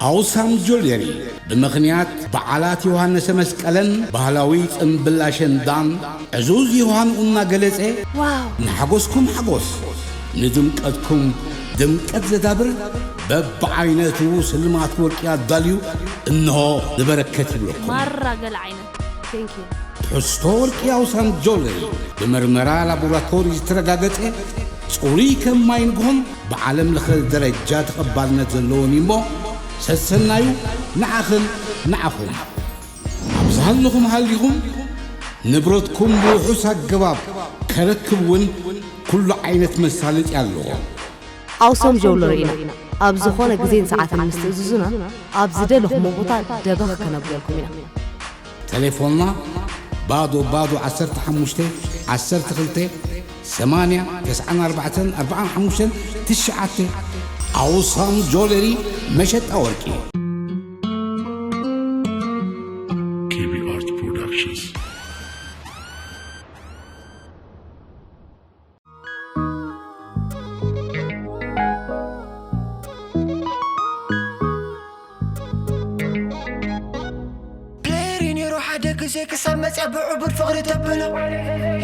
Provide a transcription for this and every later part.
ኣውሳም ጆለሪ ብምኽንያት በዓላት ዮሃንሰ መስቀለን ባህላዊ ጽምብል ኣሸንዳን ዕዙዝ ዮሃንኡ እናገለጸ፣ ዋው! ንሓጎስኩም ሓጎስ፣ ንድምቀትኩም ድምቀት ዘዳብር በብዓይነቱ ስልማት ወርቂ ኣዳልዩ እንሆ ንበረከት ይብለኩም። ማራ ገለ ዓይነት። Thank you። ትሕዝቶ ወርቂ ኣውሳም ጆለሪ ብመርመራ ላቦራቶሪ ዝተረጋገጸ ጽሩይ ከም ማይ ንግሆን ብዓለም ለኸ ደረጃ ተቐባልነት ዘለዎን እዩ እሞ፣ ሰሰናዩ ንዓኽን ንዓኹም። ኣብ ዝሃለኹም ሃሊኹም ንብረትኩም ብውሑስ ኣገባብ ከረክብ እውን ኩሉ ዓይነት መሳለጢ ኣለዎ። ኣውሶም ጀውለሪ ኢና። ኣብ ዝኾነ ግዜን ሰዓትን ምስ ትእዝዙና፣ ኣብ ዝደለኹሞ ቦታ ደበኽ ከነብለልኩም ኢና። ተሌፎንና ባዶ ባዶ ዓሰርተ ሓሙሽተ ዓሰርተ ክልተ ሰማንያ ተስዓን ኣርባዕተን ኣርባዓን ሓሙሽተን ትሽዓተ። ኣውሳም ጆለሪ መሸጣ ወርቂ። ኬቢ ኣርት ፕሮዳክሽንስ። ፕሌየር እዩ ነይሩ ሓደ ግዜ ክሳብ መፅያ ብዕቡድ ፍቕሪ ተብሎ።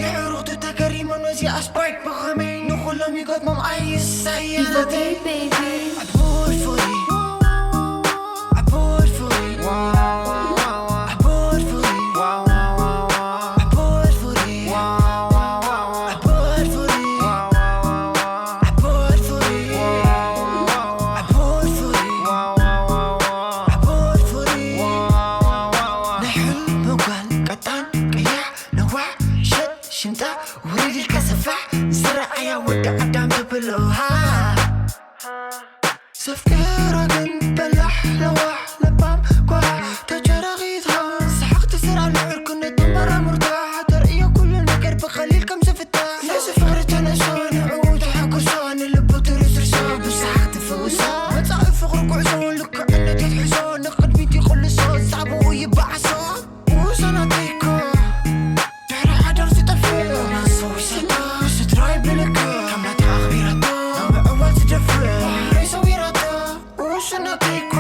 የዕሩኽቱ ተገሪሞም ነዚ ኣስፓይክ ብኸመይ ንኹሎም ይገጥሞም ኣይሳያለተይ። I bought for you. I bought for you. I bought for you. I bought for you. I bought for you. I bought for you. I bought for you. I bought for you. ናይ ሕልሚ ጓል ቀጣን ቀያሕ ነዋሕ ሸጥ ሽምጣ ውርድ ኢልካ ሰፋሕ ዝረኣያ ወዲ ኣዳም ትብሎ ሃ። ዘፍቅራ ግን በላሕ ለዋሕ ለባም ጓሕ ተጨረኺትኻ ሰሓቕ ትስራ ንዕርክነት ተመራሙርታ ተርእዮ ኩሉ ነገር ብቐሊል ከም ዝፍታሕ ነዚ ፍቕሪ ተነሶ ንዕኡ ተሓጉሶ ንልቡ ትርስርሶ ብሰሓቕ ትፍውሶ መጻኢ ፍቕሪ ጉዕዞ ልክዕነት የትሕዞ ንቕድሚት ይቕልሶ ጻብኡ ይበዓሶ። ውስነተይኮ ድሕሪ ሓዳር ዝጠፍእ ሰው ይሰጣ ስድራይ ብልክ ከመታ ኣኽቢራቶ ምዕዋል ዝደፍእ ባህረይ ሰዊራቶ። ውስነተይኮ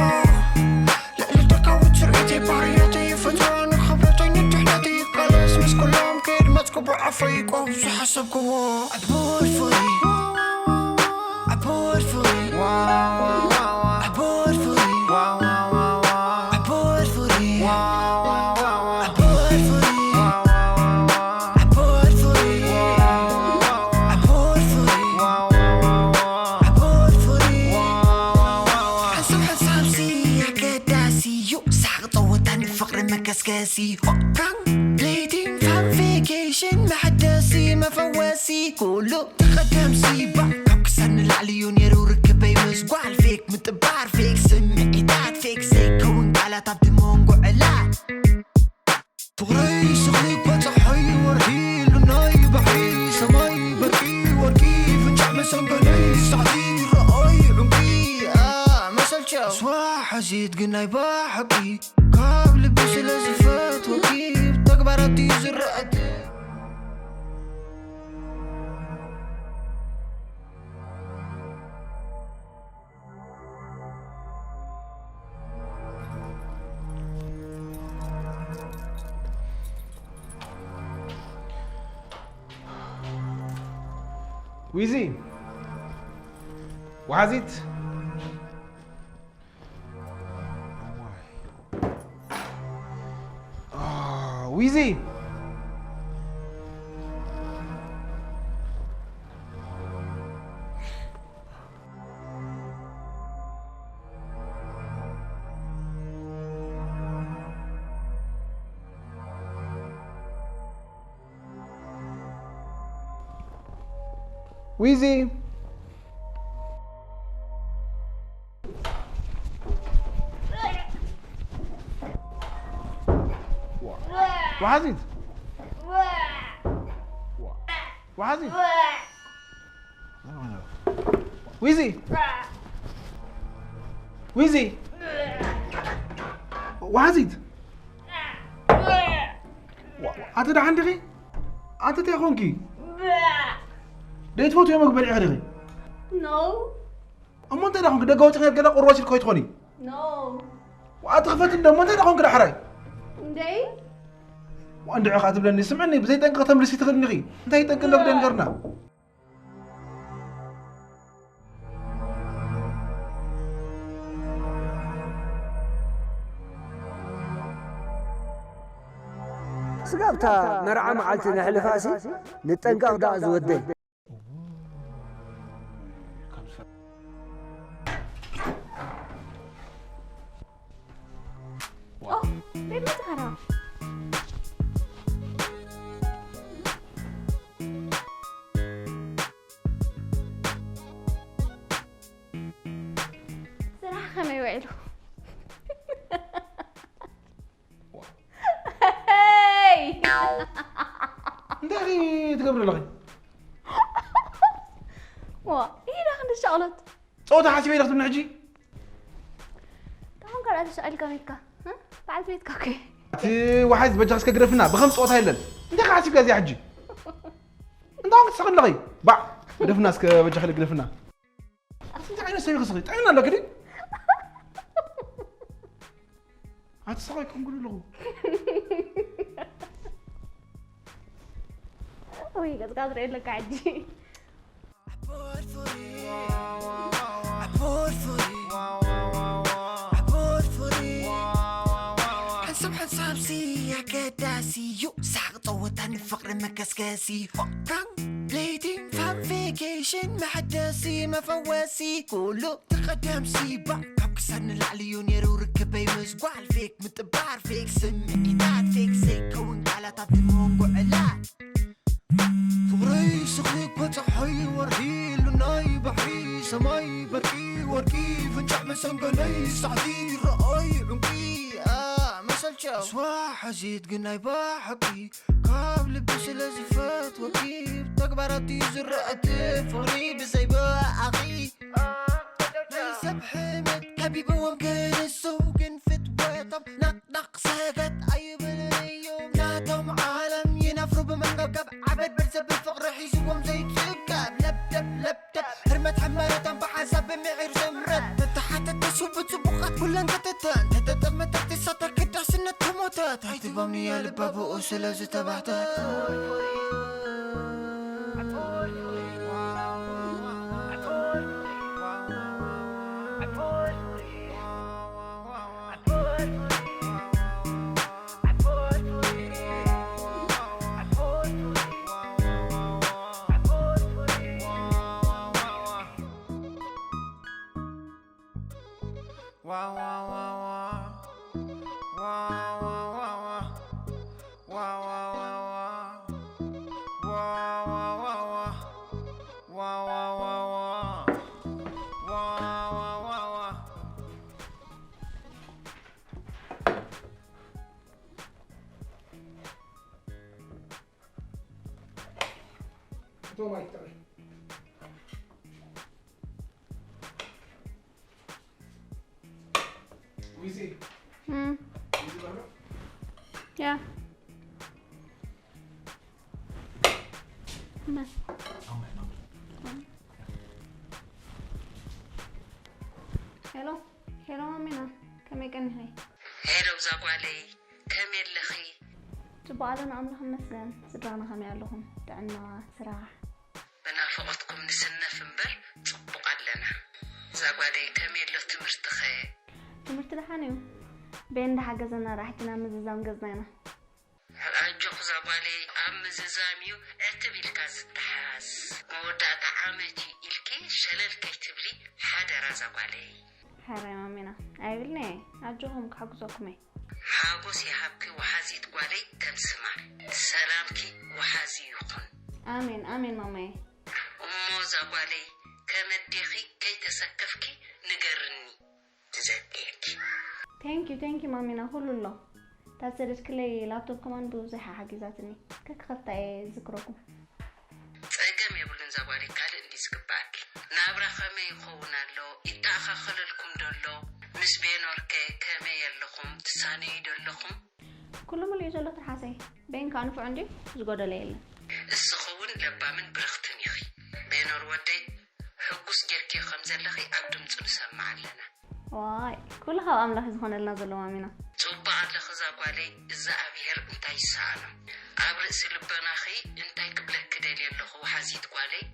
ልዕሊ ደካዊ ትርኢተይ ባህርያተይ ይፈትዋ ንኽብረተይ ንድሕነተይ ይቃለስ ምስ ኩሎም ከየድመፅኩ ብዓፈይ ቆብ ዝሓሰብክዎ። I bought for you. I bought for you. I bought for you. I bought for you. I bought for you. I bought for you. I bought for you. I bought for you. ሓንሳብ ሓንሳብሲ ኣገዳሲ እዩ ሳቅ ጸወታ ንፍቅሪ መቀስቀሲ ሆካን ፕሌቲን ፋን ቬኬሽን መሐደሲ መፈወሲ ኩሉ ተቐደምሲ ባዕ ካብ ክሳድ ንላዕሊ እዩ ነይሩ ርክበይ ምስ ጓል ፌክ ምጥባር ፌክ ስምዒታት ፌክ ዘይከውን ቃላት ኣብቲ መንጎ ዕላል ፍቕረይ ስኽሪ እኳ ጸሓይ ወርሒ ሉናይ ባሕሪ ሰማይ በርቂ ወርቂ ፍንጫዕ መሰንገለይ ሳዕቲ ረኣይ ዕንቂ መሰልቸው ስዋ ሓሲት ግን ናይ ባሕቂ ካብ ልቢ ስለ ዝፈትወኪ ብተግባራት እዩ ዝረኣቲ። ዊዚ ወሓዚት ዊዚ ዊዚ ወሓዚት ወሓዚት ዊዚ ዊዚ ወሓዚት ኣቲ ደሓን ዲኺ? ኣቲ እንታይ ኾንኪ? ደይትፈትዮ መግቢ በሊዕኺ ዲኺ? No። እሞ እንታይ ደኣ ኾንኪ? ደገ ወፂኺ ገለ ቁርባሽ ኢልኪ ከይትኾኒ? ኖ። ኣቲ ክፈት እንደ እሞ እንታይ ደኾንክ ዳሕራይ? እንደይ? እንድዒ ኸዓ ትብለኒ፣ ስምዕኒ፣ ብዘይ ጠንቂ ከተምልሲ ትኽእልኒ ኢኺ። እንታይ ጠንቂ ኣለኪ ደንገርና? ስጋብታ መርዓ መዓልቲ ነሕልፋሲ ንጠንቀቕ ደኣ ዝወደይ። ኦ፣ ቤት መጽሓራ። ስራሕ ከመይ ውዒሉ? ሄይ! እንታይ ኢኺ ትገብሪ ኣለኺ? ዋ፣ ኢዳ ክንዲ ሻቕሎት። ጸወታ ሓሲበ ኢለ ክትብልኒ ሕጂ? ካሁን ካልኣት ሻቕልካ ሚካ፣ እ? በዓልቲ ቤትካ እኮ እየ። እቲ ወሓዝ በጃ እስከ ግደፍና፣ ብኸም ጸወታ የለን። እንታይ ኢኺ ሓሲብካ እዚኣ ሕጂ? እንታይ ክትስኺ ኣለኺ? ባዕ፣ ግደፍና እስከ በጃ ክልእ ግደፍና። ኣቲ እንታይ ዓይነት ሰብ ኢኺ ስኺ? ጥዕና ኣለኪ ድዩ? ኣቲ ስቓይ ከምጉሉ ኣለኹ። ወይ፣ ገጽካ ትርእየለካ ሕጂ። ሓንሳብ ሓንሳብሲ ኣገዳሲ እዩ ሳቅ ጸወታ ንፍቅሪ መቀስቀሲ ሆካን ዴቲንግ ፋን ቬኬሽን መሐደሲ መፈወሲ ኩሉ ተቀደምሲ ባ ካብ ክሳድ ንላዕሊ እዩ ነይሩ ርክበይ ምስ ጓል ፌክ ምጥባር ፌክ ስምዒታት ፌክ ዘይከውን ቃላት ኣብ ድንጎ ዕላት ፍቕረይ ስኽሪ እኮ ጸሓይ ወርሒ ሉናይ ባሕሪ ሰማይ በርቂ ወርቂ ፍንጫዕ መሰንገለይ ሳዕዲ ረኣይ ዕንቂ መሰልቸው ስዋ ሓዚት ግን ናይ ባሓቂ ካብ ልቢ ስለ ዝፈትወኪ ተግባራት እዩ ዝረኣቲ ፍቕሪ ብዘይ ብኣኺ ናይ ሰብ ሕመት ከቢብዎም ክንሱ ግን ፍትወቶም ናቕናቕ ሰገት ኣይብልን እዮም ናቶም ዓለም ይነፍሩ ብመንገብገብ ዓበድ በርሰብ ፍቕሪ ሒዝዎም ዘይጽገብ ለብደብ ለብደብ ህርመት ሕመረቶም ብሓሳብ ብምዒር ዘምረት ተተሓተተ ሱብ ጽቡቓት ኩለን ከተተን ተተጠመተት ትሳተር ክዳስነት ተሞተት ኣይትቦምንያ ልባ ብኡ ስለ ዝተባህተት Wow, wow, wow, wow. Wow, wow, wow, wow. Wow, wow, wow, wow. Wow, wow, wow, wow. Wow, wow, wow, wow. Mm. Ja. Men. ሄሎ ሄሎ ማሚና፣ ከመይ ቀኒኺ? ሄሎ እዛ ጓለይ፣ ከመይ ኣለኺ? ጽቡቕ ኣለና ኣምላኽ ይመስገን። ስድራና ከመይ ኣለኹም? ጥዕና፣ ስራሕ? ብናፍቖትኩም ንስነፍ እምበር ጽቡቕ ኣለና። እዛ ጓለይ፣ ከመይ ኣሎ ትምህርትኸ? ትምህርቲ ደሓን እዩ። ቤን እንዳሓገዘና ደኣ ሕጂ ናብ ምዝዛም ገጽና ኢና። ኣጆኺ እዛ ጓለይ፣ ኣብ ምዝዛም እዩ ዕትብ ኢልካ ዝተሓዝ። መወዳእታ ዓመት እዩ ኢልኪ ሸለል ከይትብሊ ሓደራ እዛ ጓለይ። ሕራይ ማሚና፣ ኣይብልን'የ። ኣጆኹም፣ ክሕግዘኩም'የ። ሓጎስ ይሃብኪ ወሓዚት ጓለይ ከም ስማ። ሰላምኪ ወሓዚ ይኹን። ኣሜን ኣሜን ማማየ። እሞ እዛ ጓለይ ከመ ኣዴኺ ከይተሰከፍኪ ንገርኒ ትዘክየኪ። Thank you thank you ማሚና፣ ኩሉ ኣሎ። እታ ዝሰደድክለይ ላፕቶፕ ከማን ብዙሕ ሓጊዛትኒ። ከክኸፍታ እየ ዝዝክረኩም። ጸገም የብሉን እዛ ጓለይ፣ ካልእ እንድዩ ዝግበኣኪ። ናብራ ከመይ ይኸውን ኣሎ? ይተኣኻኸለልኩም ዶ ኣሎ? ምስ ቤኖርከ ከመይ ኣለኹም? ትሳነዩ ዶ ኣለኹም? ኩሉ ሙሉእ እዩ ዘሎ ትርሓሰይ። ቤን ከኣ ንፉዕ እንድዩ፣ ዝጎደለ የለን። እስኺ እውን ለባምን ብርኽትን ኢኺ። ቤኖር ወደይ፣ ሕጉስ ጌርክዮ ከም ዘለኺ ኣብ ድምጹ ንሰምዕ ኣለና። ዋይ፣ ኩሉ ካብ ኣምላኽ ዝኾነልና ዘሎ ማሚና። ጽቡቕ ኣለኺ እዛ ጓለይ፣ እዛ ኣብሄር እንታይ ይሰኣኖ? ኣብ ርእሲ ልቦናኺ እንታይ ክብለኪ ደልየ ኣለኹ ወሓዚት ጓለይ?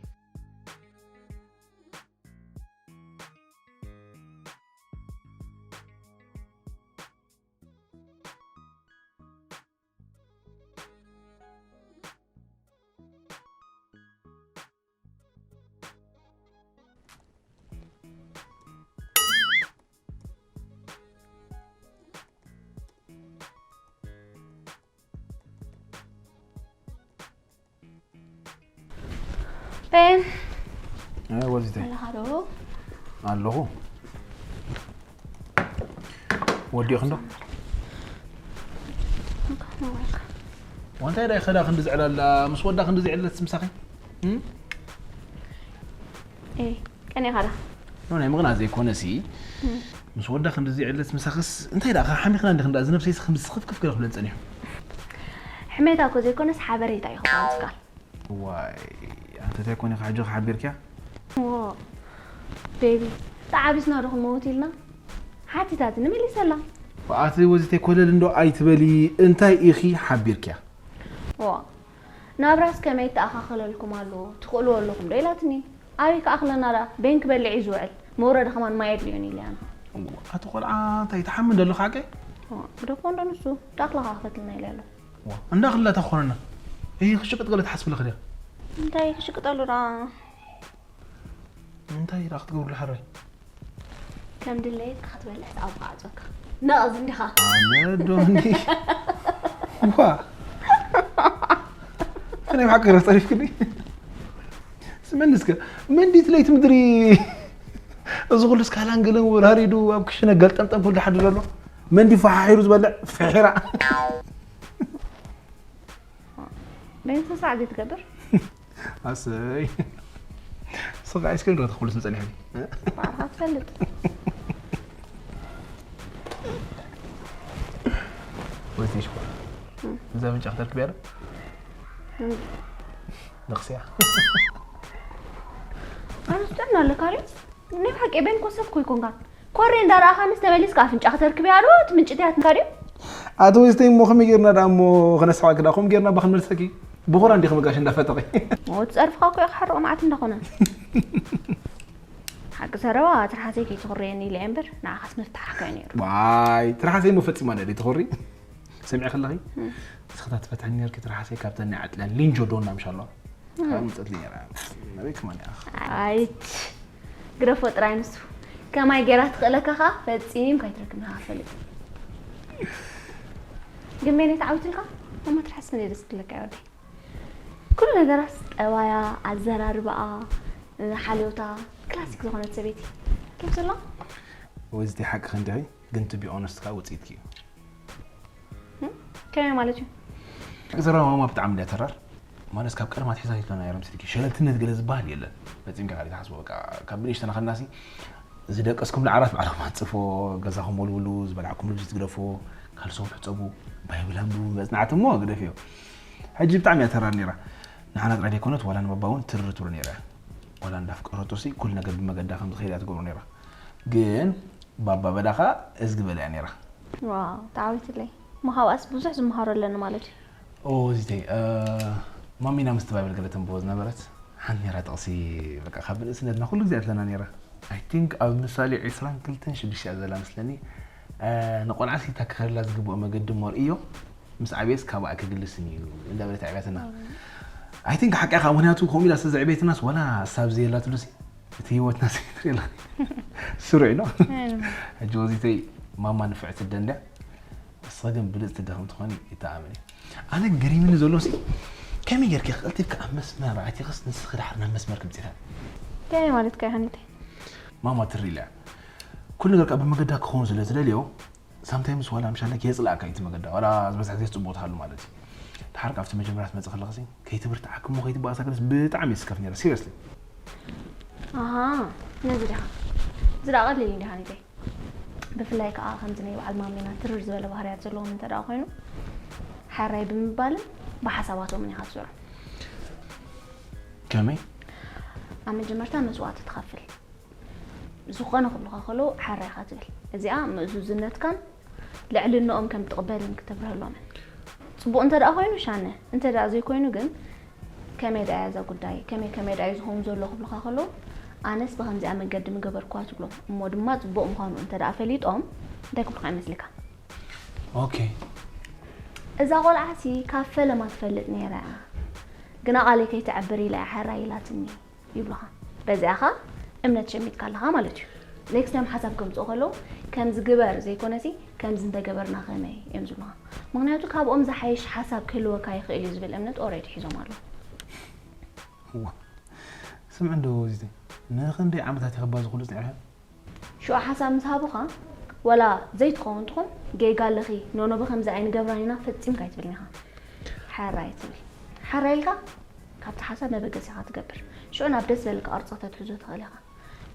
ቤን ኣይ ወዚተ ኣለኻ ዶ? ኣለኹ። ወዲእኽ እንዶ እንኳን ወልካ። ወንታይ ዳይ ኸዳ ክንዲ ዝዕላላ ምስ ወዳ ክንዲ ዝዕለት ምሳኺ ኤ ቀኒኻ ዳ? ኖ ናይ ምቕና ዘይኮነ ሲ ምስ ወዳ ክንዲ ዝዕለት ምሳኽስ እንታይ ደኣ ሓሚኽና እንዲ ክንዳ ዝነብሰይስ ከም ዝስኽፍክፍ ገለ ክብለን ጸኒሑ። ሕሜታ እኮ ዘይኮነስ ሓበሬታ እዩ ክባልስካ። ዋይ ኣንተ እንታይ ኮነ ካሕጆ ሓቢርኪያ? ዎ ቤቢ ተዓቢስና ዶ ክመውት ኢልና ሓቲታትኒ መሊሰላ። ኣቲ ወዚተይ ኮለል እንዶ ኣይትበሊ። እንታይ ኢኺ ሓቢርኪያ? ዋ ናብራስ ከመይ ይተኣኻኸለልኩም ኣሎ ትኽእልዎ ኣለኹም ዶ ኢላትኒ። ኣበይ ክኣኽለና ደኣ ቤን ክበልዕ እዩ ዝውዕል። መውረዲ ከማን ማይ የድልዮን ኢለ ኣነ። ኣቲ ቆልዓ እንታይ ትሓምን ደለኻ ሓቀይ? ግደፎ እንዶ ንሱ ዳኣኽለኻ ክፈትልና ኢለ ኣሎ። እንዳ ክላ ተኾነና ይህ ክሽቅጥ ገለ ትሓስብለኽ ድያ? እንታይ ክሽቅጠሉ ደኣ? እንታይ ደኣ ክትገብርሉ ሓራይ? ከም ድለየካ ክትበልዕ ተኣባዕጾካ ነቕዝ እንዲኻ። ኣነ ዶ እንዲ ዋ ከናይ ብሓቂ ረስ ጠሪፍክኒ ስመኒ እስከ መንዲት ለይቲ ምድሪ እዚ ኩሉ ስካላን ገለን ወራሪዱ ኣብ ክሽነ ገልጠምጠም ክብል ሓድር ኣሎ መንዲ ፈሓሒሩ ዝበልዕ ፍሒራ በይንተ ሰዓት ዘይትገብር ኣሰይ ስኻ ኣይስክሪን ዶ ተኽብሉ ስም ጸኒሕኒ ባዕልኻ ትፈልጥ ወይትሽ እዛ ብጫ ክትርክብ ያለ ነቕስያ ኣነስ ጥዕና ኣለካ ሪስ ናይ ብሓቂ ቤን ኮ ሰብ ኮ ይኮንካ ኮሬ እንዳረኣኻንስ ተመሊስካ ኣፍንጫ ክተርክብ ያሉ ትምንጭት ያትንካ ድዩ ኣቶ ወይስተይ እሞ ከመይ ጌርና ደኣ እሞ ከነስሓቂ ደኣ ከምኡ ጌርና ባ ክንመልሰኪ ብኹራ እንዲኺ መጋሽ እንዳፈጠቂ ሞት ጸርፍኻ እኮ ክሓርቕ መዓት እንዳኾነ ሓቂ ዘረባ ትርሓሰይ ከይትኹርየኒ ኢለ እየ እምበር ንዓኻስ ምፍታሕ ኣካዮ ነይሩ ዋይ ትርሓሰይ እሞ ፈጺማ ነዲ ትኹሪ ሰሚዐ ከለኺ ስኽታ ትፈትሐኒ ነርኪ ትርሓሰይ ካብተን ናይ ዓጥለን ሊንጆ ዶና ምሻ ኣለዋ ካብ ምጸትሊ ነራ ናበይ ከማን ኢኻ ኣይት ግረፎ ጥራይ ንሱ ከማይ ጌራ ትኽእለካ ከዓ ፈጺም ከይትረክብና ፈልጥ ግን ቤነይ ተዓዊትልካ እሞ ትርሓስ መን ደስ ትብለካ ይወደይ ኩሉ ነገራስ ጠባያ ኣዘራርባኣ ሓልዮታ ክላሲክ ዝኾነት ሰበይቲ ኬፍ ዘላ ወይዝቲ ሓቂ ክንዲኺ ግን to be honest ካ ውፅኢትኪ እዩ ከመይ ማለት እዩ ዘረባ ማማ ብጣዕሚ እንዲያ ተራር ማለት ካብ ቀደም ኣትሒዛ ሂልቶና ነይሮም ስልኪ ሸለልትነት ገለ ዝበሃል የለን ፈፂምካ ካሊእ ትሓስቦ በቃ ካብ ብንእሽተና ከናሲ ዝደቀስኩምሉ ዓራት ባዕልኹም ኣንፅፎ ገዛኹም ወልውሉ ዝበላዕኩምሉ ብዚ ትግደፎ ካልሶም ሕፀቡ ባይብል ኣንብቡ መፅናዕቲ እሞ ግደፍዮ ሕጂ ብጣዕሚ እያ ተራር ነይራ ንዓና ጥራይ ዘይኮነት ዋላ ንባባ እውን ትርር ትብሎ ነይራ እያ ዋላ እንዳፍቀረቶሲ ኩሉ ነገር ብመገዳ ከም ዝኸይድ እያ ትገብሮ ነይራ ግን ባባ በዳ ኸዓ እዝጊ በላ እያ ነይራ። ዋው ተዓዊትለይ። እሞ ካብኣስ ብዙሕ ዝመሃሮ ኣለኒ ማለት እዩ። ኦ እዚተይ ማሚና ምስቲ ባይብል ገለ ተንብቦ ዝነበረት ሓንቲ ነይራ ጥቕሲ በቃ ካብ ብንእስነትና ኩሉ ግዜ ኣትለና ነይራ። I think ኣብ ምሳሌ ዕስራን ክልተን ሽዱሽተ እያ ዘላ መስለኒ። ንቆልዓ ሲታ ክኸደላ ዝግብኦ መገዲ እሞ ርእዮ ምስ ዓብየስ ካባኣ ክግልስን እዩ እንዳበለት ኣዕብያትና። I think ሓቃ ኢኻ ምኽንያቱ ከምኡ ኢላ ስለ ዘዕበየትናስ ዋላ ሳብ ዘየላትሉሲ እቲ ህይወትና ዘይትሪላ ስሩዕ ኢሎ ሕጂ ወዚተይ ማማ ንፍዕቲ ደንድያ ንስኺ ግን ብልፅቲ ደኽም ትኾኒ ይተኣምን እየ ኣነ ገሪምኒ ዘሎ ሲ ከመይ ጌርኪ ቀልጢፍካ ኣብ መስመር ኣቲኽስ ንስኺ ድሓር ናብ መስመር ክምፅኢታ ከመይ ማለትካ ይሃኒተይ ማማ ትሪ ኢላ ኩሉ ነገር ካብ ብመገዳ ክኸውን ስለ ዝደልዮ ሳምታይምስ ዋላ ምሻለ ከየፅላእካ እዩ እቲ መገዳ ዋላ ዝበዝሕ ግዜ ፅቡቅ ትሃሉ ማለት እዩ ድሓር ካብቲ መጀመርያ ትመፅእ ከለኽሲ ከይትብርትዓኪ እሞ ከይትበኣሳ ገለስ ብጣዕሚ ይስከፍ ነይረ ሲሪየስሊ ኣሃ ነዚ ዲኻ እዚ ደኣ ቀሊል እንዲኻ ኒተይ ብፍላይ ከዓ ከምዚ ናይ በዓል ማሜና ትርር ዝበለ ባህርያት ዘለዎም እንተ ደኣ ኮይኑ ሓራይ ብምባልን ብሓሳባቶምን ኢኻ ትዞሮም ከመይ ኣብ መጀመርታ መስዋእቲ ትኸፍል ዝኾነ ክብሉኻ ከለዉ ሓራይኻ ትብል። እዚኣ ምእዙዝነትካን ልዕልንኦም ከም ትቕበልን ክተብርሀሎምን። ጽቡቕ እንተ ደኣ ኮይኑ ሻነ፣ እንተ ደኣ ዘይኮይኑ ግን ከመይ ደኣ እያ እዛ ጉዳይ፣ ከመይ ከመይ ደኣ እዩ ዝኸውን ዘሎ ክብሉኻ ከለዉ ኣነስ ብኸምዚኣ መገዲ ምገበርኳ ትብሎም። እሞ ድማ ጽቡቕ ምዃኑ እንተ ደኣ ፈሊጦም እንታይ ክብሉኻ ይመስልካ? ኦኬ እዛ ቆልዓሲ ካብ ፈለማ ትፈልጥ ነይራ እያ፣ ግና ቃለይ ከይተዕብር ኢላ እያ ሓራይ ኢላትኒ ይብሉኻ። በዚኣ ኸኣ እምነት ሸሚትካ ኣለኻ ማለት እዩ። ኔክስት ታይም ሓሳብ ከምፅኡ ከለዉ ከምዚ ግበር ዘይኮነሲ ከምዚ እንተገበርና ከመይ እዮም ዝብሉኻ። ምክንያቱ ካብኦም ዝሓይሽ ሓሳብ ክህልወካ ይኽእል እዩ ዝብል እምነት ኦረዲ ሒዞም ኣለዉ። ስምዕ እንዶ ወዚተ ንክንደይ ዓመታት ይኸባ ዝኹሉ ፅንዕካ ሽዑ ሓሳብ ምስ ሃቡኻ ዋላ ዘይትኸውን ትኹን ጌጋ ኣለኺ ኖኖ ብኸምዚ ኣይንገብራን ኢና ፈጺምካ ኣይትብልን ኢኻ። ሓራይ ትብል ሓራይ ኢልካ ካብቲ ሓሳብ መበገሲ ኢኻ ትገብር። ሽዑ ናብ ደስ ዝበለካ ቅርጺ ከተትሕዞ ትኽእል ኢኻ።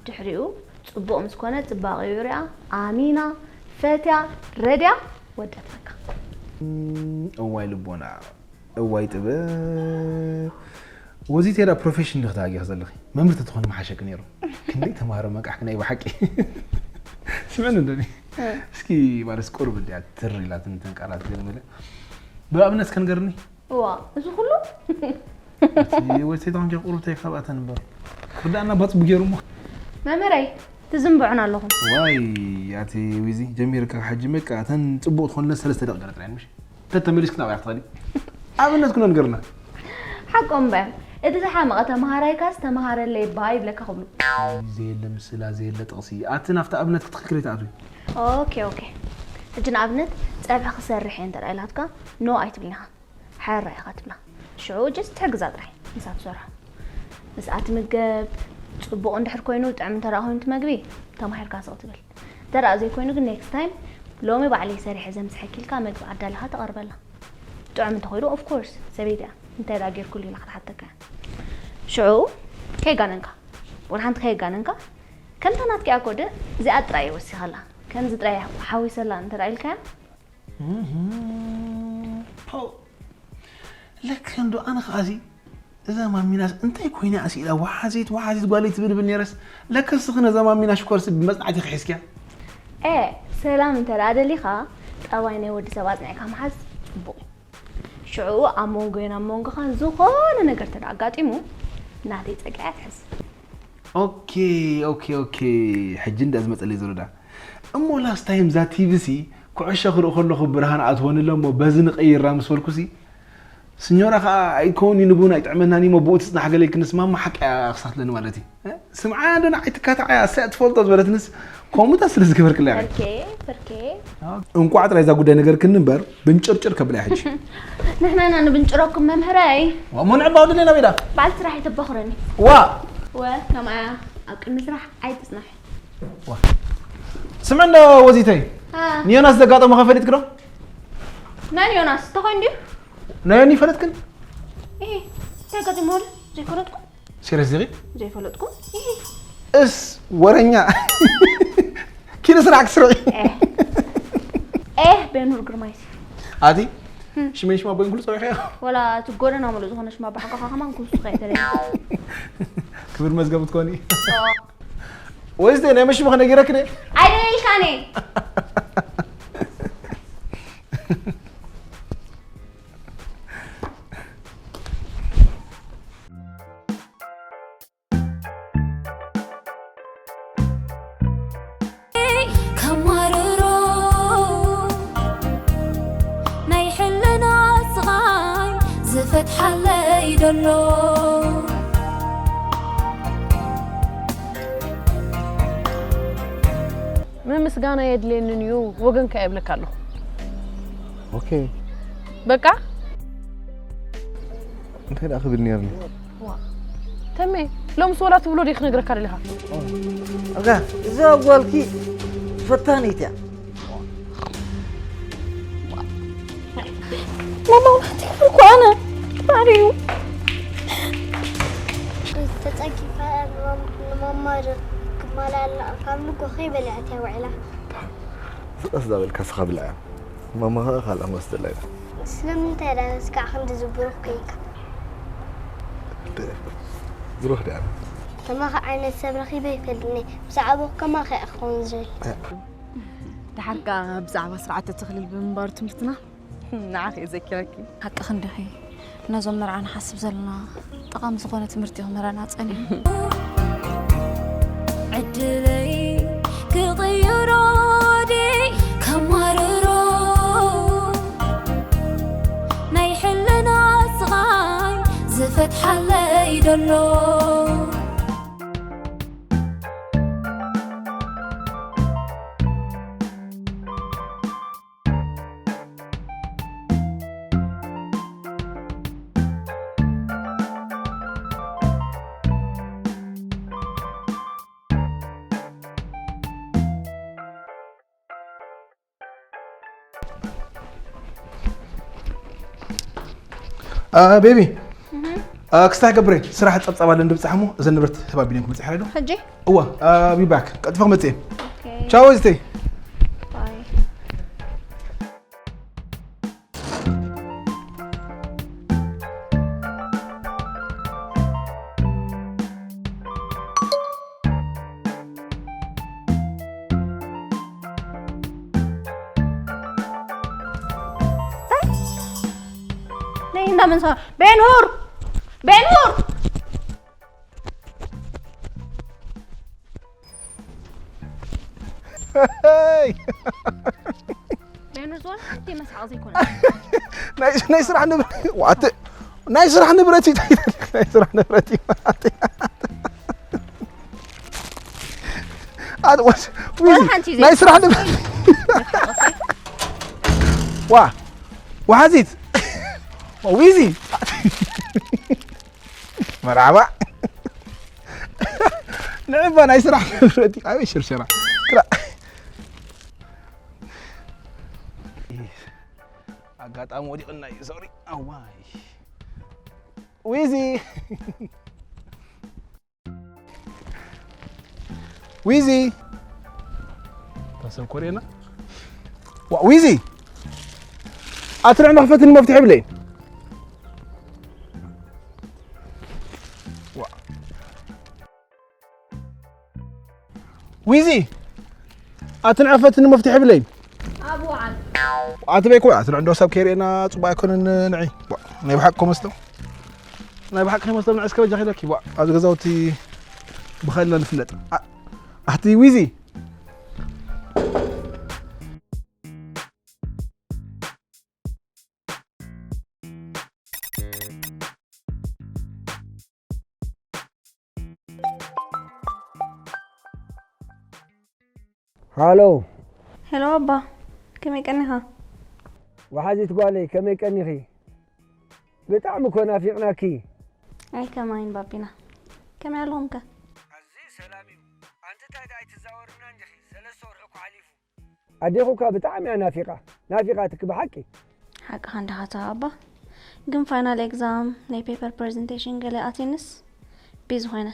ድሕሪኡ ጽቡቕ ምስ ኮነ ጽባቐኡ ሪኣ ኣሚና ፈትያ ረድያ ወደትካ። እዋይ ልቦና እዋይ ጥበብ ወዚት የዳ ፕሮፌሽን ዲኺ ተሃጊኺ ዘለኺ መምህር ተትኾኒ ምሓሸኪ ነይሩ ክንደይ ተምሃሮ መቃሕኪ ናይ ብሓቂ ስምዕኒ እንደኒ እስኪ ማለስ ቁርብ እንዲያ ትር ኢላትኒ ተን ቃላት ገለ መለ ብኣብነት ከንገርኒ እዋ እዚ ኩሉ ወይተይ ተኾንኪ ቁርብተይ ካብኣተን እምበር ክርዳእና ባፅቡ ገይሩ እሞ መምህረይ ትዝንብዑን ኣለኹም ዋይ ኣቲ ዊዚ ጀሚርካ ሕጂ መቃ እተን ፅቡቅ ትኾንለ ሰለስተ ደቂ ገለ ጥራይ ምሽ ተተመሊስክ ናብያ ክትኸዲ ኣብነት ክኖ ንገርና ሓቆም በ እቲ ዝሓመቐ ተምሃራይካስ ተምሃረለይ ባ ይብለካ ክብሉ ዘየለ ምስላ ዘየለ ጥቕሲ ኣቲ ናብቲ ኣብነት ክትኽክል ተኣትዊ ኦኬ ኦኬ ሕጂ ንኣብነት ፀብሒ ክሰርሕ እየ እንተ ኢላትካ ኖ ኣይትብልኒኻ ሓራ ኢኻ ትብላ ሽዑ ጀስት ትሕግዛ ጥራይ ንሳ ትሰርሖ ምስኣ ትምገብ ፅቡቕ እንድሕር ኮይኑ ጥዕም እንተ ኮይኑ እቲ መግቢ ተማሂርካ ስቕ ትብል እንተ ዘይኮይኑ ግን ኔክስት ታይም ሎሚ ባዕለይ ሰሪሐ ዘምስሐኪ ኢልካ መግቢ ኣዳሊኻ ተቐርበላ ጥዑም እንተኾይኑ ኦፍ ኮርስ ሰበይቲ እያ እንታይ ዳ ጌርኩሉ ኢላ ክትሓተካ እያ ሽዑ ከይጋነንካ ወላ ሓንቲ ከይጋነንካ ከምታ ናትኪ ኣኮ ደ እዚኣ ጥራይ እየ ወሲኸላ ከምዚ ጥራይ ሓዊሰላ እንተ ኢልካያ ለከ እንዶ ኣነ ከዓዚ እዛ ማሚናስ እንታይ ኮይና እያ ስኢላ ወሓዚት ወሓዚት ጓለይ ትብል ብል ነይረስ ለከ እስኺ ነዛ ማሚናሽ ኮርሲ ብመፅናዕቲ ክሒዝክያ ኤ ሰላም እንተ ደኣ ደሊኻ ጠባይ ናይ ወዲ ሰብ ኣፅኒዕካ ምሓዝ ፅቡቕ እዩ ሽዑ ኣብ መንጎይን ኣብ መንጎኻን ዝኾነ ነገር እንተ ኣጋጢሙ ናተይ ጸግዒ ኣትሕዝ ኦኬ ኦኬ ኦኬ ሕጂ እንዳ ዝመፀለይ ዘሎ ዳ እሞ ላስት ታይም እዛ ቲቪ ሲ ኩዕሾ ክርኢ ከለኹ ብርሃን ኣትወኒ ኣሎ እሞ በዚ ንቀይራ ምስ በልኩ ሲ ስኞራ ከዓ ኣይከውን እዩ ንቡን ኣይጥዕመናን እዩ እሞ ብኡ ትፅናሕ ገለ ኢልክንስ ማማ ሓቂ እያ ክሳትለኒ ማለት እዩ ስምዓ እንዶ ንዓይ ትካታዕ እያ እሳ እያ ትፈልጦ ዝበለትንስ ከምኡታት ስለ ዝገበርክላ ኢኺ በርኬ በርኬ እንቋዕ ጥራይ እዛ ጉዳይ ነገርክኒ እምበር ብንጭርጭር ከብላ ሕጂ ንሕና ኢና ንብንጭረኩም መምህረይ እሞ ንዕባው ድሌና ቤዳ በዓል ስራሕ የተባኽረኒ ዋ ወ ከምኣ ኣብ ቅድሚ ስራሕ ኣይትፅናሕ ስምዕ እንዶ ወዚተይ ንዮናስ ዘጋጠሞ ከፈሊጥክ ዶ መን ዮናስ ተኾይን ድዩ ናይ ዮኒ ይፈለጥክን ይሄ እንታይ ገጢሞ ዘይፈለጥኩ ሴሪየስ ዲኺ ዘይፈለጥኩ ይሄ እስ ወረኛ ኪድ ስራሕ ክስርዒ ኤህ ቤኑር ግርማይሲ ኣቲ ሽመይ ሽማ ቦይን ኩሉ ፀዊሐ ወላ እቲ ጎደና ሙሉእ ዝኾነ ሽማ ባሓቆኻ ከማን ኩሱ ከይተለ ክብር መዝገብ ትኮኒ ወይስ ናይ መሽሙ ከነጊረክ ደ ኣይደለልካኒ ከማርሮ ናይ ሕልና ስቓይ ዝፈትሓለይ ደሎ ምምስጋና የድልየንን እዩ ወገንካ የብለካ ኣለኹ ኦኬ በቃ እንታይ ደኣ ክብል ነርኒ ተሜ ሎምስ ወላ ትብሎ ዲ ክነግረካ ደለኻ እዛ ጓልኪ ፈታኒት እያ ማማ ውሓንቲ ክፍል እኮ ኣነ ባዕሉ እዩ ተጸጊፈ ንማማ ክማላላ ካብ ንጎ ከይበልዐት እያ ውዒላ ዝቐስ ዛበልካ ስኻ ብልዐ ማማ ኸኣ ካልኣ መስደላ ኢላ ስለምንታይ ዳ ስጋዕ ክንዲ ዝብሩኽ ከይካ ብሩኽ ድኣ ከማኻ ዓይነት ሰብ ረኺበ ይፈልጥኒ። ብዛዕባኹ ከማኻ እየ ክኸውን ዝብል። ደሓር ከኣ ብዛዕባ ስርዓተ ተኽሊል ብምንባሩ ትምህርትና ንዓኺ እየ ዘኪረኪ። ሓቅኺ እንዲኺ። ነዞም መርዓ ንሓስብ ዘለና ጠቓሚ ዝኾነ ትምህርቲ ኢኹም መረናጸኒ። ዕድለይ ክቕይሮ ድይ ከማርሮ ናይ ሕልና ስቓይ ዝፈትሓለይ ደሎ። ቤቢ ክስታይ ገብረ፣ ስራሕ ጸብጻብ ኣለን ድብጻሕ እሞ እዘን ንብረት ህባ ቢልዮን ክመጽእ ሓረዶ? ሕጂ እዋ፣ ቢባክ ቀጥፈ ክመጽእ እየ። ኦኬ ቻው እዝተይ። ባይ ነይ እንዳመን ሰ ቤንሁር ቤንሁር ሌኖ ዝኮነ ሓንቲ መስሓቕ ዘይኮነ ናይ ናይ ስራሕ ንብረት ዋት ናይ ስራሕ ንብረት እዩ። ናይ ስራሕ ንብረት እዩ። ኣት ወስ ወላ ሓንቲ እዩ ናይ ስራሕ ንብረት ዋ ወሓዚት ዊዚ መርሓባ ንዕባ ናይ ስራሕ ንብረት እዩ። ኣበይ ሽርሸራ ክራ ኣጋጣሚ ወዲቕና እዩ። ሶሪ ኣዋይ ዊዚ ዊዚ ታሰብ ኮሬና ዋ ዊዚ ኣትርዕ መኽፈትን መፍትሒ ብለይ ዊዚ ኣትንዕፈትኒ መፍትሒ ብለይ ኣብ ወዓል ኣትበይኮ ኣትንዕዶ ሰብ ከይርእና ጽቡቅ ኣይኮነን። ንዒ ናይ ብሓቂ ኮመስቶ ናይ ብሓቂ ኮመስቶ ንዒ እስከ በጃ ኺለኪ ኣብዚ ገዛውቲ ብኸልና ንፍለጥ ኣቲ ዊዚ ሃሎ ሄሎ ኣባ ከመይ ቀኒኻ? ወሓዚት ጓለይ ከመይ ቀኒኺ? ብጣዕሚ እኮ ናፊቕናኪ። ኣይ ከማይን ባቢና ከመይ ኣለኹምከ? ኣዝዩ ሰላም እዩ። ኣንቲ እንታይ ደኣ ኣይትዛወርና እንዲኺ? ሰለስተ ወርሒ እኮ ሓሊፉ። ኣዴኹ እኳ ብጣዕሚ እያ ናፊቓ ናፊቓትኪ ብሓቂ። ሓቅኻ እንዲኻ ተባባ ግን ፋይናል ኤግዛም ናይ ፔፐር ፕሬዘንቴሽን ገለ ኣትየንስ ቢዚ ኮይነ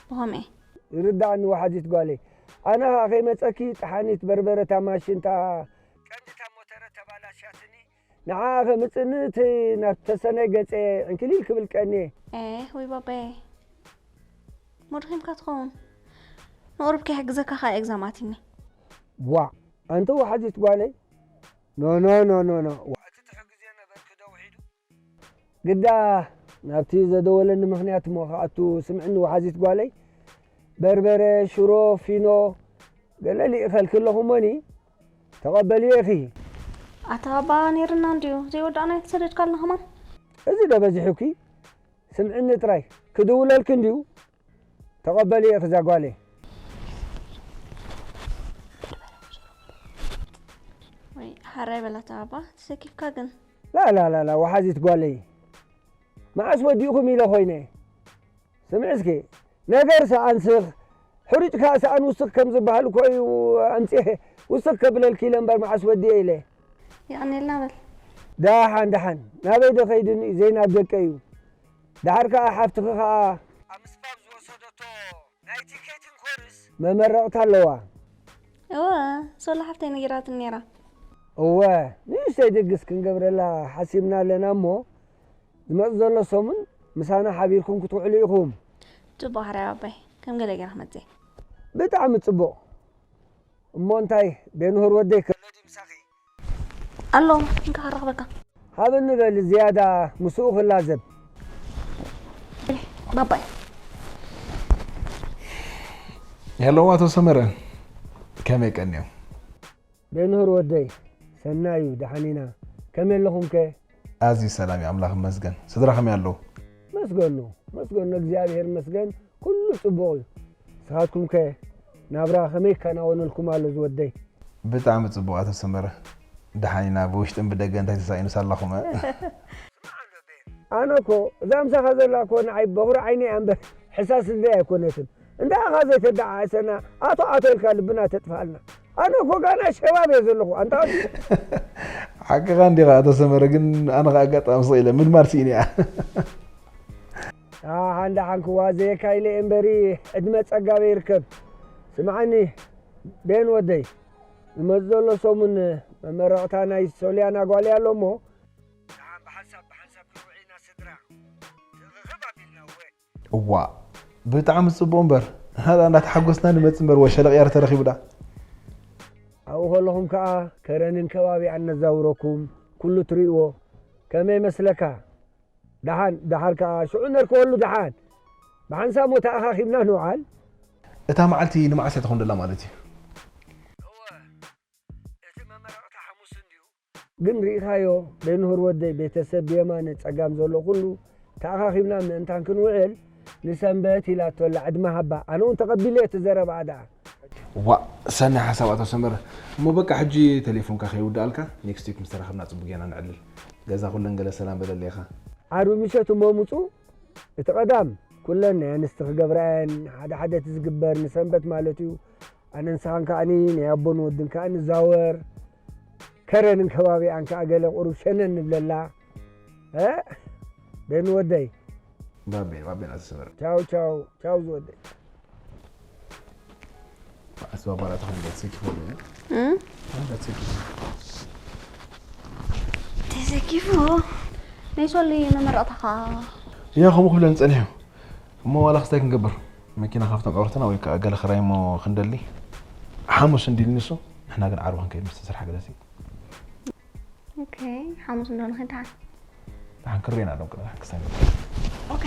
ብኸምኡ እየ። ይርዳእኒ ወሓዚት ጓለይ። ኣነ ኸዓ ከይመፀኪ ጠሓኒት በርበረ እታ ማሽን እታ ቀንዲ እታ ሞተረ ተባላሽያትኒ ንዓ ኸምፅኒ እቲ ናብ ተሰነይ ገፀ ዕንክሊል ክብል ቀንየ። ኤህ ወይ ባባየ እሞ ደኺምካ ትኸውን ንቑሩብ ከይሕግዘካ ኸዓ ኤግዛም ኣትዩኒ። ዋእ ኣንቲ ወሓዚት ጓለይ ኖኖ ኖኖ ኖ እቲ ትሕግዝዮ ነበርኪ ዶ ውሒዱ? ግዳ ናብቲ ዘደወለኒ ምኽንያት እሞ ክኣቱ ስምዕኒ ወሓዚት ጓለይ በርበረ ሽሮ ፊኖ ገለ ልኢኸልኪ ኣለኹ እሞኒ ተቐበልዮ ኢኺ። ኣታ ባባ ነይርና እንድዩ ዘይወዳእናዮ ትሰደድካልና ከማን። እዚ ዶ በዚሑኪ? ስምዕኒ ጥራይ ክድውለልኪ እንድዩ ተቐበልዮ ኢኺ እዛ ጓለይ። ወይ ሓራይ በላታ ኣባ ተሰኪፍካ ግን። ላላላላ ወሓዚት ጓለይ መዓስ ወዲእኹም ኢለ ኮይነ። ስምዒ እስኪ ነገር ሰኣን ስኽ ሕሩጭ ከዓ ሰኣን ውስኽ ከም ዝበሃል እኮ እዩ ኣምፅኤ ውስኽ ከብለልኪ ኢለ እምበር መዓስ ወዲኤ ኢለ። የቐንየልና በል። ደሓን ደሓን ናበይ ዶ ከይድኒ ዘይናብ ደቀ እዩ። ደሓር ከዓ ሓፍትኺ ከዓ ኣብ ምስፋፍ ዝወሰደቶ ናይ ቲኬትን ኮርስ መመረቕታ ኣለዋ። እወ ሶሎ ሓፍተይ ነጊራትኒ ነይራ። እወ ንእሽተይ ድግስ ክንገብረላ ሓሲብና ኣለና እሞ ዝመፅ ዘሎ ሰሙን ምሳና ሓቢርኩም ክትውዕሉ ኢኹም። ጽቡቕ ሕራይ ኣባይ፣ ከም ገለ ገይረ ክመጽእ። ብጣዕሚ ጽቡቕ። እሞ እንታይ ቤንሁር ወደይ ከሎ ድዩ ምሳኺ? ኣሎ፣ እንካ ክረኽበካ። ሃብኒ በሊ ዝያዳ ምስኡ ክላዘብ። ባባይ። ሄሎ ኣቶ ሰመረ፣ ከመይ ቀንዮም? ቤንሁር ወደይ፣ ሰናይ እዩ፣ ደሓን ኢና። ከመይ ኣለኹም ከ? ኣዝዩ ሰላም እዩ ኣምላኽ ይመስገን። ስድራ ከመይ ኣለዉ? መስገኑ መስገኑ እግዚኣብሔር ይመስገን ኩሉ ጽቡቕ እዩ። ንስኻትኩም ከ ናብራ ከመይ ይከናወነልኩም ኣሎ ዝወደይ? ብጣዕሚ ጽቡቕ ኣቶ ሰመረ። ደሓን ኢና ብውሽጥን ብደገን እንታይ ተሳኢኑስ ኣላኹም? ኣነ እኮ እዛ ምሳኻ ዘላ እኮ ንዓይ በኹሪ ዓይነይ እያ እምበር ሕሳስ ልደይ ኣይኮነትን። እንዳ ኢኻ ዘይተደዓዕሰና ኣቶ ኣቶ ኢልካ ልብና ተጥፍኣልና። ኣነ እኮ ጋና ሸባብ እየ ዘለኹ ኣንታ ወዲ። ሓቅኻ እንዲኻ ኣቶ ሰመረ ግን ኣነ ኸዓ ኣጋጣሚ ስቕ ኢለ ምድማር ስኢነ እያ። ደሓን ደሓን ክዋ ዘየካይለ እየ እምበሪ ዕድመ ጸጋበ ይርከብ። ስምዓኒ ቤን ወደይ ዝመጽእ ዘሎ ሰሙን መመረቕታ ናይ ሶልያና ጓል እያ ኣሎ እሞ ደሓን ብሓንሳብ ብሓንሳብ ክንውዒ ኢና ስድራ ትኽኽብ ኣቢልና እወ። እዋእ ብጣዕሚ ጽቡቕ እምበር ናታ እንዳተሓጎስና ንመጽእ እምበር ወሸለቕ ያር ተረኺቡ ደኣ። ኣብኡ ከለኹም ከኣ ከረንን ከባቢኣን ነዛውረኩም ኩሉ ትርእይዎ ከመይ መስለካ? ደሓን ደሓር ከኣ ሽዑ ነርከበሉ ደሓን ብሓንሳብ ሞ ተኣኻኺብና ንውዓል። እታ መዓልቲ ንመዓስ እያ ትኾን ደላ ማለት እዩ? እወ እቲ መመረቕታ ሓሙስ እንድዩ። ግን ርኢኻዮ ቤንሁር ወደይ ቤተሰብ ብየማነ ጸጋም ዘሎ ኩሉ ተኣኻኺብና ምእንታን ክንውዕል ንሰንበት ኢላቶ ኣላ ዕድመ ሃባ ኣነ እውን ተቐቢለ እቲ ዘረባኣ ደኣ። ዋእ ሰናይ ሓሳብ ኣቶ ሰመረ። እሞ በቃ ሕጂ ተሌፎንካ ከይውድኣልካ next week ምስ ተራኸብና ጽቡቕ ጌና ነዕልል። ገዛ ኩለን ገለ ሰላም በለለይ ኢኻ። ዓርቢ ምሸት እሞ ምጹ እቲ ቀዳም ኩለን ናይ ኣንስቲ ክገብራ እየን ሓደ ሓደ እቲ ዝግበር ንሰንበት ማለት እዩ ኣነ ንስኻን ከኣኒ ናይ ኣቦን ወድን ከኣ ንዛወር ከረንን ከባቢኣን ከኣ ገለ ቁሩብ ሸነን ንብለላ እ ቤን ወደይ ባቤን ባቤን ኣተሰመረ ቻው ቻው ቻው ዝወደይ ኣስባባራ ተኾን ደስ ይክፈሉ ተዘጊፉ ናይ ሶሊ መመረቕታኻ እያ ከምኡ ክብለን ጸኒሑ እሞ ዋላ ክስታይ ክንገብር መኪና ካብቶም ዕርትና ወይ ከዓ ገለ ክራይ እሞ ክንደሊ ሓሙስ እንዲል ንሱ ንሕና ግን ዓርቢ ክንከይድ ምስ ተሰርሓ ገለሲ ኦኬ ሓሙስ እንዶ ንኸይድ ደሓን ደሓን ክሬና ሎም ቅድሚ ክስታይ ኦኬ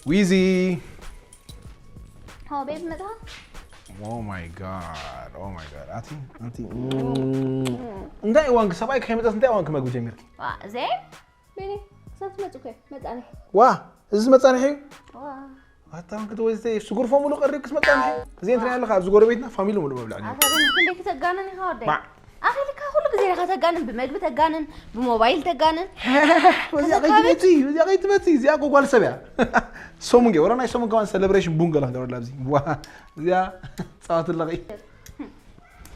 ዊዚ ሆ ቤብ መጣ Oh my god. Oh my god. ኣቲ ኣንቲ እንታይ ዋንክ ሰብኣይ ከይመጣስ እንታይ ዋንክ መግቢ ጀሚርኪ? ዋ ዘይ ቤኒ ክሳብ ትመጽእ እኮ መጻኒ። ዋ እዚ መጻንሒ እዩ። ዋ ኣታ ክትወይ ዝተይ ስጉርፎ ሙሉ ቀሪብክስ መጻንሒ። እዚ እንትን ያለኻ ኣብዚ ጎረቤትና ፋሚሊ ሙሉ መብልዕ። ኣታ ቤኒ ክንደይ ክተጋንን ኢኻ ወደይ? ኣኺልካ ኩሉ ግዜ ኢኻ ተጋንን ብመግቢ ተጋንን ብሞባይል ተጋንን። ወዚያ ከይትመጺ ወዚያ ከይትመጺ እዚኣ እኮ ጓል ሰብ እያ። ሰሙን ገ ወረ ናይ ሰሙን ከማን ሴሌብሬሽን ቡን ገላ ክንገብረላ ኣብዚ። ዋ እዚኣ ጻወት ኣለኺ።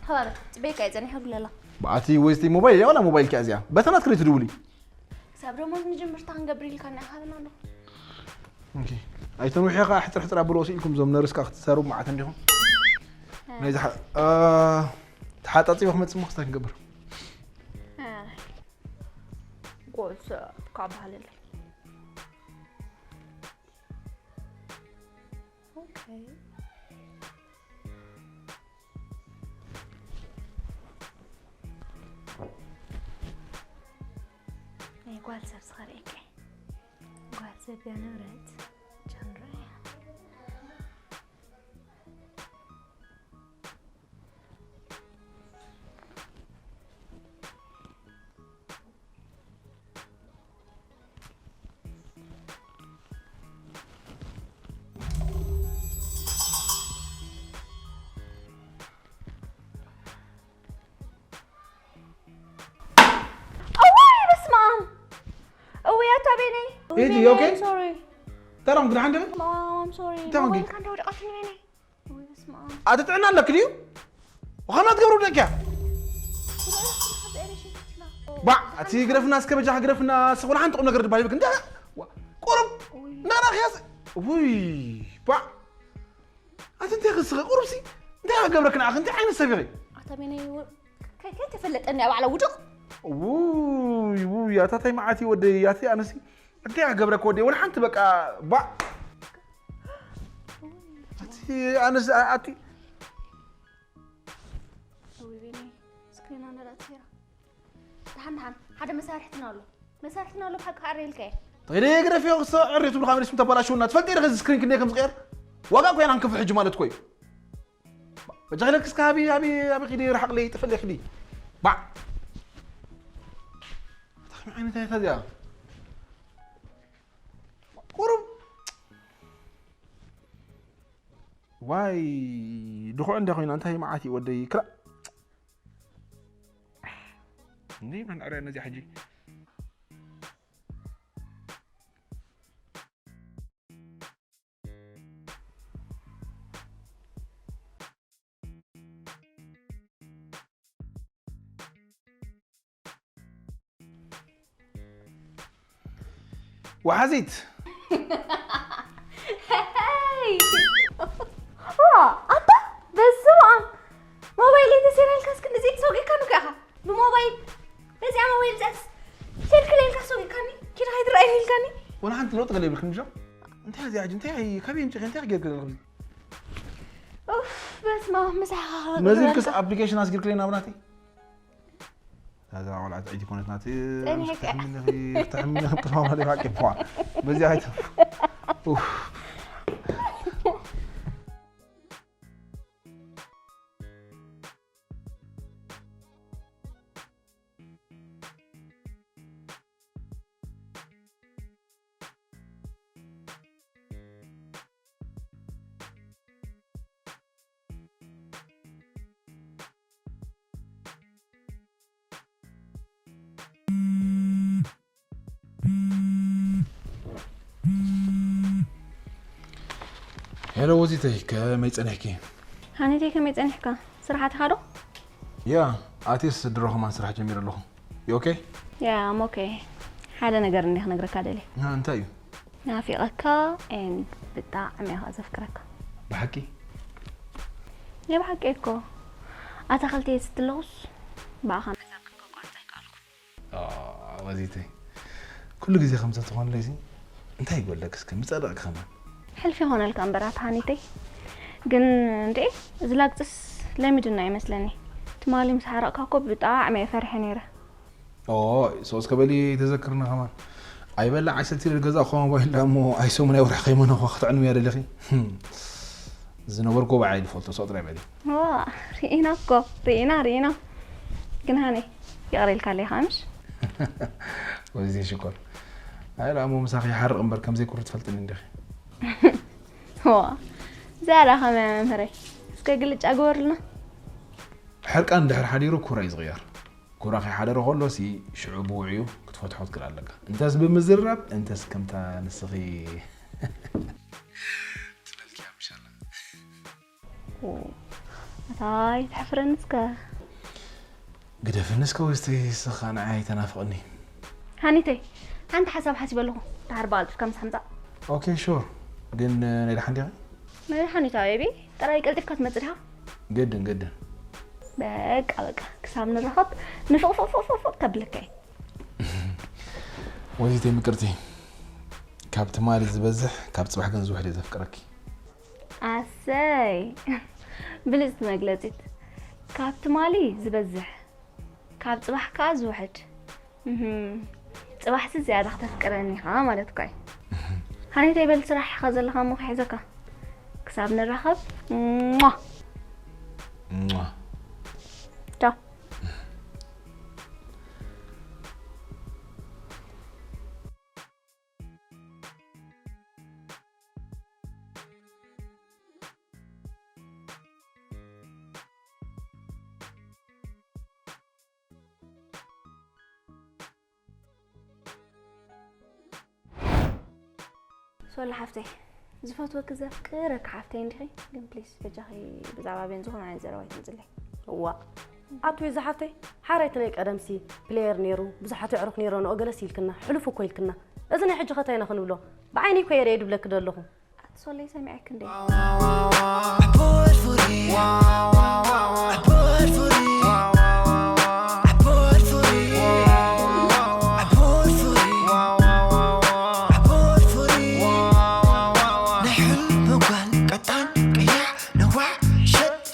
ከባቢ ጽቤካ ይጸኒሐ ብለላ። ብኣቲ ወይስቲ ሞባይል እያ ዋላ ሞባይል ከያ እዚኣ በተናት ክሬት ድውሊ። ክሳብ ደሞዝ ንጅምርታ ክንገብር ኢልካ ኢና ሃብና ኣሎ። ኦኬ ኣይተንውሒ ኸዓ ሕፅር ሕፅር ኣብልዎ ስኢልኩም እዞም ነርስ ከዓ ክትዛረቡ መዓት እንዲኹም። ናይ ዝሓ ተሓፃፂቦ ክመፅእ እሞ ክስታይ ክንገብር። ጎልሰ ካብ ባህልለይ ኦኬ ናይ ጓል ሰብ ዝኸርእየካ ጓል ሰብ እያ ንብረት ቻንድራ እያ እዋይ በስመ ኣብ እውይ ኣታ ቤነይ ሂጂ okay sorry ተራም ግዳ ሓንደ ማም sorry እንታይ ሆንኪ? ሞባይልካ እንደወደቐትኒ ቤነይ ኣቲ ጥዕና ኣለክ ድዩ? ወኸማ ትገብሩ ደቅያ ባዕ እቲ ግረፍና እስከ በጃ ግረፍና ስኹል ሓንቲ ቁም ነገር ድባል ይብክ እንደ ቁሩብ ናና ኽያስ ውይ ባዕ ኣቲ እንታይ ክስኸ ቁሩብሲ እንታይ ክገብረክ ንዓኽ እንታይ ዓይነት ሰብ ኢኺ ኣታ ቤነይ ከይተፈለጠኒ ኣብ ባዕላ ውድቕ ውይ ውይ ኣታ ታይ መዓት እዩ ወደይ ኣቲ ኣነሲ እንታይ ክገብረክ ወደይ ወላ ሓንቲ በቃ ባዕ ኣቲ ኣነስ ኣቲ ውይ ቤነይ ስክሪና ነዳእቲ ሴራ ደሓን ደሓን ሓደ መሳርሕትና ኣሎ መሳርሕትና ኣሎ ብሓቂ ዓረ ኢልካ እየ ተይደ ግረፍ ዮ ክሰ ዕር ትብሉ ካብ ሪስም ተበላሽውና ትፈልጥ ኢለ ከዚ ስክሪን ክንደይ ከም ዝቀየር ዋጋ ኮይና ክንከፍል ሕጂ ማለት ኮይ በጃ ክለክ እስከ ሃቢ ሃቢ ሃቢ ኪዲ ርሓቅ ለይ ጥፍል ለይ ኪዲ ባዕ እንታይ ዓይነት ኣይታ እዚኣ ቁሩብ ዋይ ድኹዕ እንዳ ኮይና እንታይ መዓት እዩ ወደይ ክራ እንዴ መን ዕረ ነዚ ሕጂ ወሓዚት ኣታ በስመ ኣብ ሞባይለይ ተሰይራ ኢልካስ ክንድዚ ትሰጉካ ንኮ ኢኻ ብሞባይል በዚኣ ሞባይል ጸስ ስልክ ለልካ ሰጉካኒ ኪድ ሃይድራይ ኢልካኒ ወላ ሓንቲ ለውጥ ገለ ይብልክን ጆ እንታይ እዚ ኣጅ እንታይ ካበይ ምጭ እንታይ ገርገ ኡፍ በስመ ኣብ ምሳኻ ነዚ ክስ ኣፕሊኬሽን ኣስጊርክለይ ናብ ናተይ هذا ولا عيد يكون هنا تي فتح مني فتح مني الطفاوة هذه راكي بوا بزي هاي ሄሎ ወዚተይ ከመይ ጸኒሕኪ? ሃኒተይ ከመይ ጸኒሕካ? ስራሕ ኣቲኻ ዶ? ያ ኣቲስ ድሮ ከማን ስራሕ ጀሚረ ኣለኹ። You okay? ያ I'm okay። ሓደ ነገር እንዲህ ክነግረካ ደልየ። ያ እንታይ እዩ? ናፊቐካ and ብጣዕሚ እየ ዘፍቅረካ። ብሓቂ? ናይ ብሓቂ እኮ ኣታኽልቲ እየ ስትለኹስ ብኣኻ መዛግብ ከቋርጽ ኣይከኣልኩ። ወዚተይ ኩሉ ግዜ ከምዚ ትኾንለይ ሲ እንታይ ይጎለክ እስከ ምጸደቕክ ከማን ሕልፊ ይኾነልካ እምበር ኣታ ሃኒተይ ግን እንዴ እዚ ላግጽስ ለሚዱና ይመስለኒ ትማሊ ምስ ሓረቕካ እኮ ብጣዕሚ እየ ፈሪሐ ነይረ ኦ ሶስ ከበሊ ተዘክርና ከማን ኣይበላ ዓይሰቲ ገዛ ኾማ ባይላ እሞ ኣይሰሙን ኣይወርሕ ከይመነኹ ክትዕንምያ ደለኺ ዝነበርኩ በዓል ይፈልጦ ሰው ጥራይ በሊ ዋ ርኢና እኮ ርኢና ርኢና ግን ሃነ ይቕረ ኢልካ ኣለይ ከዓ ምሽ ወዚ ሽኮር ኣይ ዳሞ ምሳኺ ይሓርቕ እምበር ከምዘይ ኩሩ ትፈልጥኒ እንዲኺ ዋ ዝያዳ ከመያ መምህረይ እስከ ግልጫ ግበርልና ሕርቃን ድሕር ሓዲሩ ኩራ እዩ ዝቕየር ኩራ ከይሓደረ ከሎ ሲ ሽዑ ብውዕዩ ክትፈትሖ ትክእል ኣለካ እንተስ ብምዝርራብ እንተስ ከምታ ንስኺ ኣታ ኣይትሕፍረኒ እስከ ግደፍኒ እስከ ወይስ እስኻ ንዓይ ኣይተናፍቕኒ ሃኒተይ ሓንቲ ሓሳብ ሓሲበ ኣለኹ ድሓር ብኣልጥፍካ ምስ ሓምፃእ ኦኬ ሹር ግን ናይ ደሓን ዲኻ ናይ ደሓን እዩ ታቤቢ ጥራይ ቀልጢፍካ ትመፅእ ዲኻ ግድን ግድን በቃ በቃ ክሳብ ንራኸብ ንፍቕፍቕፍቕፍቕ ከብለካ እዩ ወይዘተይ ምቅርቲ ካብ ትማሊ ዝበዝሕ ካብ ፅባሕ ግን ዝውሕድ እየ ዘፍቅረኪ ኣሰይ ብልፅቲ መግለፂት ካብ ትማሊ ዝበዝሕ ካብ ፅባሕ ከዓ ዝውሕድ እህም፣ ፅባሕሲ ዝያዳ ክተፍቅረኒ ኢኻ ማለት እኳ እዩ ሃኒተይ በል ስራሕ ኢኻ ዘለኻ እሞ ክሕዘካ ክሳብ ንራኸብ ሟ ሟ ቻው ሶላ ሓፍተይ ዝፈትወኪ ዘፍቅረኪ ሓፍተይ እንዲኺ ግን ፕሊስ በጃኺ ብዛዕባ ቤን ዝኾነ ዓይነት ዘረባ ኣይተምፅለይ እዋ ኣትወይ ዝሓፍተይ ሓራይቲ ናይ ቀደምሲ ፕሌየር ነይሩ ብዙሓት ኣዕሩኽ ነይሮ ንኦ ገለስ ኢልክና ሕሉፍ እኮ ኢልክና እዚ ናይ ሕጂ ኸ እንታይ ኢና ክንብሎ? ብዓይኒ እኮ የርእየ ድብለኪ ዶ ኣለኹ። ኣቲ ሶለይ ሰሚዐክ እንዴ?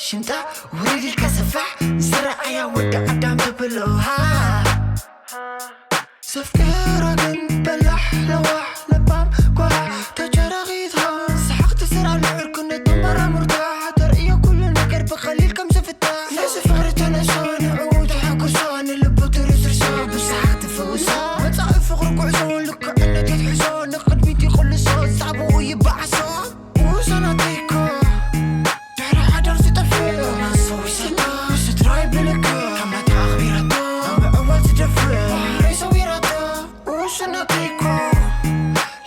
ሽንጣ ውሪድ ኢልካ ሰፋሕ ዝረኣያ ወዲ ኣዳም ትብልሃ ዘፍቅራ ግን በላሕ ለዋሕ ለባም ጓሕ ተጀረኺትኻ ሰሓቕ ትስራ ልዕርክነት ተንበራ ሙርታ ተርእዮ ኩሉ ነገር ብቐሊል ከም ዝፍታ ነዚ ፍቕሪ ተነሶ ንዕኡ ተሓጉሶ ንልቡ ትርስርሶ ብሰሓቕ ትፍውሶ መጻኢ ፍቕሪ ጉዕዞ ልክዕነት የትሕዞ ንቕድሚት ይቕልሶ ጻብኡ ይበዓሶ ውሰናተይኮ ድሕሪ ሓዳር ዝጠፍእ ሰዊሰታ ስድራይ ብልክ ካብ ናታ ኣኽቢራቶ ምዕዋል ዝደፍእ ባህረይ ሰዊራቶ ውሰናተይኮ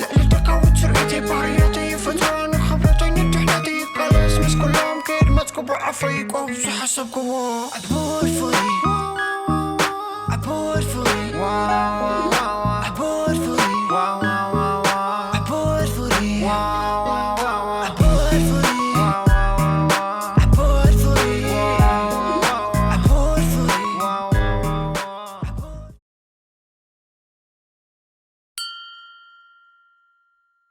ልዕሊ ደካውት ስርዒተይ ባህርያተይ ይፈትዋ ንኽብረተይ ንድሕነተይ ይቃለስ ምስ ኩሎም ከየድመፅኩ ብዓፈይ ቆብ ዝሓሰብክዎ ኣቦድ ፍሪ ኣቦድ ፍሪ